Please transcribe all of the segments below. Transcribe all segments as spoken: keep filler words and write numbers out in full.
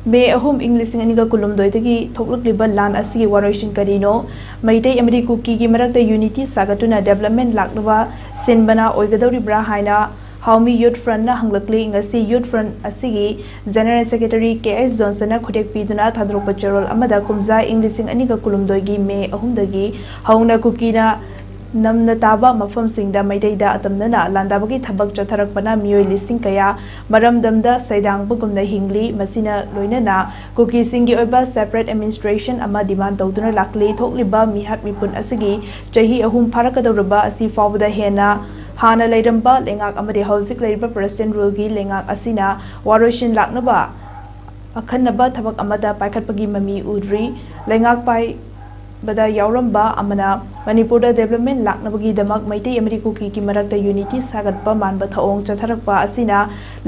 ꯃꯦ ꯑꯍꯨꯝ, ꯏꯪ ꯂꯤꯁꯤꯡ ꯑꯅꯤꯒ ꯀꯨꯟꯍꯨꯝꯗꯣꯏꯗꯒꯤ ꯊꯣꯛꯂꯛꯂꯤꯕ ꯂꯥꯟ ꯑꯁꯤꯒꯤ ꯋꯥꯔꯣꯏꯁꯤꯟ ꯀꯔꯤꯅꯣ? ꯃꯩꯇꯩ ꯑꯃꯗꯤ ꯀꯨꯀꯤꯒꯤ ꯃꯔꯛꯇ unity ꯁꯥꯒꯠꯇꯨꯅ development ꯂꯥꯛꯅꯕ ꯁꯤꯟꯕꯅ ꯑꯣꯏꯒꯗꯧꯔꯤꯕ꯭ꯔꯥ ꯍꯥꯏꯅ ꯍꯥꯎꯃꯤ Youth Frontꯅ ꯍꯪꯂꯛꯂꯤ꯫ ꯉꯁꯤ Youth Front ꯑꯁꯤꯒꯤ General Secretary ꯀꯦ ꯑꯦꯁ ꯖꯣꯟꯁꯟꯅ ꯈꯨꯗꯦꯛ ꯄꯤꯗꯨꯅ ꯊꯥꯗꯣꯔꯛꯄ ꯆꯦꯔꯣꯜ ꯑꯃꯗ ꯀꯨꯝꯖꯥ ꯏꯪ ꯂꯤꯁꯤꯡ ꯑꯅꯤꯒ ꯀꯨꯟꯍꯨꯝꯗꯣꯏꯒꯤ ꯃꯦ ꯑꯍꯨꯝꯗꯒꯤ ꯍꯧꯅ ꯀꯨꯀꯤꯅ ꯅꯝꯅ ꯇꯥꯕ ꯃꯐꯝꯁꯤꯡꯗ ꯃꯩꯇꯩꯗ ꯑꯇꯝꯅꯅ ꯂꯥꯟꯗꯥꯕꯒꯤ ꯊꯕꯛ ꯆꯠꯊꯔꯛꯄꯅ ꯃꯤꯑꯣꯏ ꯂꯤꯁꯤꯡ ꯀꯌꯥ ꯃꯔꯝꯗꯝꯗ ꯁꯩꯗꯥꯡꯕꯒꯨꯝꯅ ꯍꯤꯡꯂꯤ꯫ ꯃꯁꯤꯅ ꯂꯣꯏꯅꯅ ꯀꯨꯀꯤꯁꯤꯡꯒꯤ ꯑꯣꯏꯕ separate administration ꯑꯃ demand ꯇꯧꯗꯨꯅ ꯂꯥꯛꯂꯤ꯫ ꯊꯣꯛꯂꯤꯕ ꯃꯤꯍꯥꯠ ꯃꯤꯄꯨꯟ ꯑꯁꯤꯒꯤ ꯆꯍꯤ ꯑꯍꯨꯝ ꯐꯥꯔꯛꯀꯗꯧꯔꯕ ꯑꯁꯤ ꯐꯥꯎꯕꯗ ꯍꯦꯟꯅ ꯍꯥꯟꯅ ꯂꯩꯔꯝꯕ ꯂꯩꯉꯥꯛ ꯑꯃꯗꯤ ꯍꯧꯖꯤꯛ ꯂꯩꯔꯤꯕ President ruleꯒꯤ ꯂꯩꯉꯥꯛ ꯑꯁꯤꯅ ꯋꯥꯔꯣꯏꯁꯤꯟ ꯂꯥꯛꯅꯕ ꯑꯈꯟꯅꯕ ꯊꯕꯛ ꯑꯃꯠꯇ ꯄꯥꯏꯈꯠꯄꯒꯤ ꯃꯃꯤ ꯎꯗ꯭ꯔꯤ꯫ ꯂꯩꯉꯥꯛ ꯄꯥꯏꯕꯗ ꯌꯥꯎꯔꯝꯕ ꯑꯃꯅ ꯃꯅꯤꯄꯨꯔꯗ development ꯂꯥꯛꯅꯕꯒꯤꯗꯃꯛ ꯃꯩꯇꯩ ꯑꯃꯗꯤ ꯀꯨꯀꯤꯒꯤ ꯃꯔꯛꯇ unity ꯁꯥꯒꯠꯄ ꯃꯥꯟꯕ ꯊꯧꯑꯣꯡ ꯆꯠꯊꯔꯛꯄ ꯑꯁꯤꯅ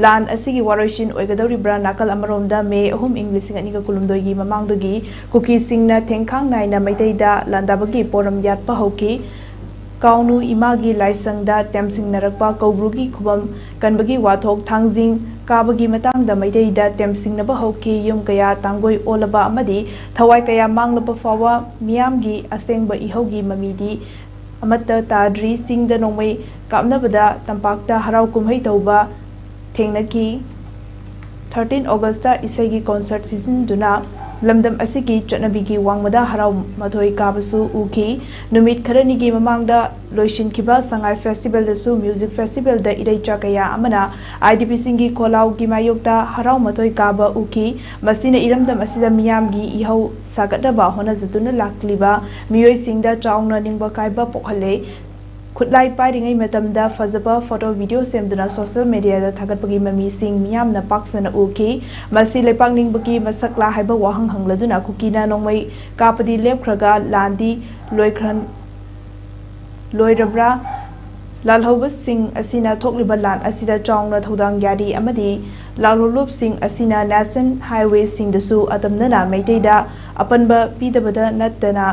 ꯂꯥꯟ ꯑꯁꯤꯒꯤ ꯋꯥꯔꯣꯏꯁꯤꯟ ꯑꯣꯏꯒꯗꯧꯔꯤꯕ꯭ꯔꯥ? ꯅꯥꯀꯜ ꯑꯃꯔꯣꯝꯗ ꯃꯦ ꯑꯍꯨꯝ, ꯏꯪ ꯂꯤꯁꯤꯡ ꯑꯅꯤꯒ ꯀꯨꯟꯍꯨꯝꯗꯣꯏꯒꯤ ꯃꯃꯥꯡꯗꯒꯤ ꯀꯨꯀꯤꯁꯤꯡꯅ ꯊꯦꯡꯈꯥꯡ ꯅꯥꯏꯅ ꯃꯩꯇꯩꯗ ꯂꯥꯟꯗꯥꯕꯒꯤ ꯄꯣꯔꯝ ꯌꯥꯠꯄ ꯍꯧꯈꯤ꯫ ꯀꯥꯎꯅꯨ ꯏꯃꯥꯒꯤ ꯂꯥꯏꯁꯪꯗ ꯇꯦꯝꯁꯤꯡꯅꯔꯛꯄ ꯀꯧꯕ꯭ꯔꯨꯒꯤ ꯈꯨꯕꯝ ꯀꯟꯕꯒꯤ ꯋꯥꯊꯣꯛ, ꯊꯥꯡꯖꯤꯡ ꯀꯥꯕꯒꯤ ꯃꯇꯥꯡꯗ ꯃꯩꯇꯩꯗ ꯇꯦꯝꯁꯤꯡꯅꯕ ꯍꯧꯈꯤ꯫ ꯌꯨꯝ ꯀꯌꯥ ꯇꯥꯡꯒꯣꯏ ꯑꯣꯜꯂꯕ ꯑꯃꯗꯤ ꯊꯋꯥꯏ ꯀꯌꯥ ꯃꯥꯡꯂꯕ ꯐꯥꯎꯕ ꯃꯤꯌꯥꯝꯒꯤ ꯑꯁꯦꯡꯕ ꯏꯍꯧꯒꯤ ꯃꯃꯤꯗꯤ ꯑꯃꯠꯇ ꯇꯥꯗ꯭ꯔꯤ꯫ ꯆꯤꯡꯗ ꯅꯣꯡꯃꯩ ꯀꯥꯞꯅꯕꯗ ꯇꯝꯄꯥꯛꯇ ꯍꯔꯥꯎ ꯀꯨꯝꯍꯩ ꯇꯧꯕ ꯊꯦꯡꯅꯈꯤ꯫ Thirteen Augustꯇ ꯏꯁꯩꯒꯤ concert ꯁꯤꯖꯤꯟꯗꯨꯅ ꯂꯝꯗꯝ ꯑꯁꯤꯒꯤ ꯆꯠꯅꯕꯤꯒꯤ ꯋꯥꯡꯃꯗ ꯍꯔꯥꯎ ꯃꯊꯣꯏ ꯀꯥꯕꯁꯨ ꯎꯈꯤ꯫ ꯅꯨꯃꯤꯠ ꯈꯔꯅꯤꯒꯤ ꯃꯃꯥꯡꯗ ꯂꯣꯏꯁꯤꯟꯈꯤꯕ ꯁꯉꯥꯏ Festivalꯗꯁꯨ music festivalꯗ ꯏꯔꯩꯆꯥ ꯀꯌꯥ ꯑꯃꯅ IDPꯁꯤꯡꯒꯤ ꯈꯣꯜꯂꯥꯎꯒꯤ ꯃꯥꯌꯣꯛꯇ ꯍꯔꯥꯎ ꯃꯊꯣꯏ ꯀꯥꯕ ꯎꯈꯤ꯫ ꯃꯁꯤꯅ ꯏꯔꯝꯗꯝ ꯑꯁꯤꯗ ꯃꯤꯌꯥꯝꯒꯤ ꯏꯍꯧ ꯁꯥꯒꯠꯅꯕ ꯍꯣꯠꯅꯖꯗꯨꯅ ꯂꯥꯛꯂꯤꯕ ꯃꯤꯑꯣꯏꯁꯤꯡꯗ ꯆꯥꯎꯅ ꯅꯤꯡꯕ ꯀꯥꯏꯕ ꯄꯣꯛꯍꯜꯂꯦ꯫ ꯈꯨꯠꯂꯥꯏ ꯄꯥꯏꯔꯤꯉꯩ ꯃꯇꯝꯗ ꯐꯖꯕ photo video ꯁꯦꯝꯗꯨꯅ social mediaꯗ ꯊꯥꯒꯠꯄꯒꯤ ꯃꯃꯤꯁꯤꯡ ꯃꯤꯌꯥꯝꯅ ꯄꯥꯛ ꯁꯟꯅ ꯎꯈꯤ꯫ ꯃꯁꯤ ꯂꯩꯄꯥꯛ ꯅꯤꯡꯕꯒꯤ ꯃꯁꯛꯂꯥ ꯍꯥꯏꯕ ꯋꯥꯍꯪ ꯍꯪꯂꯗꯨꯅ ꯀꯨꯀꯤꯅ ꯅꯣꯡꯃꯩ ꯀꯥꯞꯄꯗꯤ ꯂꯦꯞꯈ꯭ꯔꯒ ꯂꯥꯟꯗꯤ ꯂꯣꯏꯈ꯭ꯔ-, ꯂꯣꯏꯔꯕ꯭ꯔꯥ? ꯂꯥꯜꯍꯧꯕꯁꯤꯡ ꯑꯁꯤꯅ ꯊꯣꯛꯂꯤꯕ ꯂꯥꯟ ꯑꯁꯤꯗ ꯆꯥꯎꯅ ꯊꯧꯗꯥꯡ ꯌꯥꯔꯤ ꯑꯃꯗꯤ ꯂꯥꯜꯍꯧꯂꯨꯞꯁꯤꯡ ꯑꯁꯤꯅ national highwayꯁꯤꯡꯗꯁꯨ ꯑꯇꯝꯅꯅ ꯃꯩꯇꯩꯗ ꯑꯄꯟꯕ ꯄꯤꯗꯕꯗ ꯅꯠꯇꯅ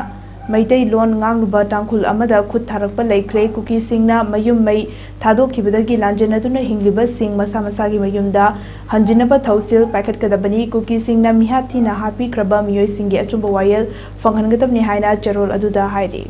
ꯃꯩꯇꯩꯂꯣꯟ ꯉꯥꯡꯂꯨꯕ ꯇꯥꯡꯈꯨꯜ ꯑꯃꯗ ꯈꯨꯠ ꯊꯥꯔꯛꯄ ꯂꯩꯈ꯭ꯔꯦ꯫ ꯀꯨꯀꯤꯁꯤꯡꯅ ꯃꯌꯨꯝ ꯃꯩ ꯊꯥꯗꯣꯛꯈꯤꯕꯗꯒꯤ ꯂꯥꯟꯖꯦꯟꯅꯗꯨꯅ ꯍꯤꯡꯂꯤꯕꯁꯤꯡ ꯃꯁꯥ ꯃꯁꯥꯒꯤ ꯃꯌꯨꯝꯗ ꯍꯟꯖꯤꯟꯅꯕ ꯊꯧꯁꯤꯜ ꯄꯥꯏꯈꯠꯀꯗꯕꯅꯤ꯫ ꯀꯨꯀꯤꯁꯤꯡꯅ ꯃꯤꯍꯥꯠ ꯊꯤꯅ ꯍꯥꯠꯄꯤꯈ꯭ꯔꯕ ꯃꯤꯑꯣꯏꯁꯤꯡꯒꯤ ꯑꯆꯨꯝꯕ ꯋꯥꯌꯦꯜ ꯐꯪꯍꯟꯒꯗꯕꯅꯤ ꯍꯥꯏꯅ ꯆꯦꯔꯣꯜ ꯑꯗꯨꯗ ꯍꯥꯏꯔꯤ꯫